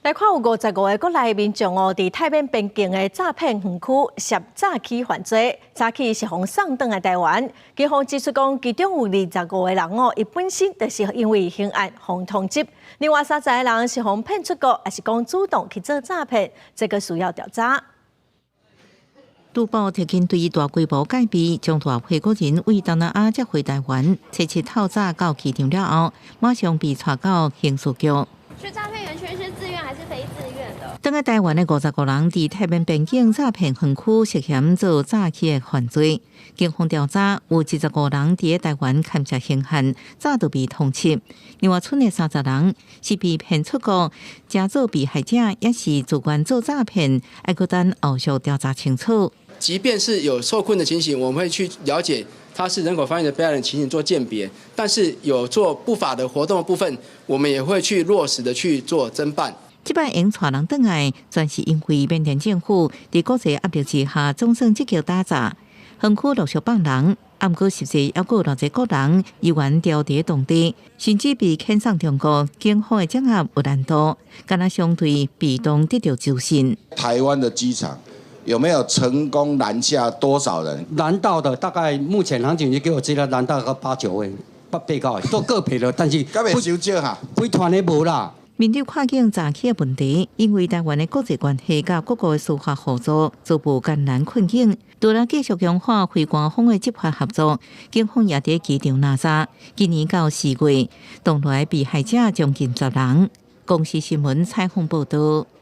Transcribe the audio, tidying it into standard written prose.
來看有55個國內民眾哦，佇泰緬邊境的詐騙園區涉詐欺犯罪，早起是予送轉來台灣。警方指出講，其中有25個人哦，伊本身就是因為刑案予通緝，另外30個人是予騙出國，抑是講主動去做詐騙，這個需要調查。杜報特勤隊大規模戒備，將大批國人為東南亞接回台灣，測試透早到機場了後，馬上被帶到刑事局。去詐騙園區是自願還是非自願的？轉來台灣的55個人佇泰緬邊境詐騙園區涉嫌做詐欺的犯罪，警方調查有25人佇台灣牽涉刑案，早就被通緝。另外，賰的30人是被騙出國，假做被害者，抑是自願做詐騙，猶閣等後續調查清楚。即便是有受困的情形，我們會去了解他是人口販運的被害人情形做鑑別，但是有做不法的活動的部分，我們也會去落實的去做偵辦。這擺會帶人轉來，全是因為緬甸政府佇國際壓力之下，總算積極打詐，園區陸續放人，毋過實際猶閣有偌濟國人猶原牢佇當地，甚至被遣送中國，警方的偵查有難度，敢若相對被動得到資訊。台灣的機場有沒有成功攔下多少人？攔到的大概目前航警局給我資料攔到個八九位，不被告都個別的，但是敢會傷少哈？規團的無啦。面對跨境詐欺的問題，因為台灣的國際關係佮各國的司法合作逐步艱難困境，除了繼續強化非官方的執法合作，警方也佇機場攔查。今年到4月，當來被害者將近10人。公視新聞採訪報道。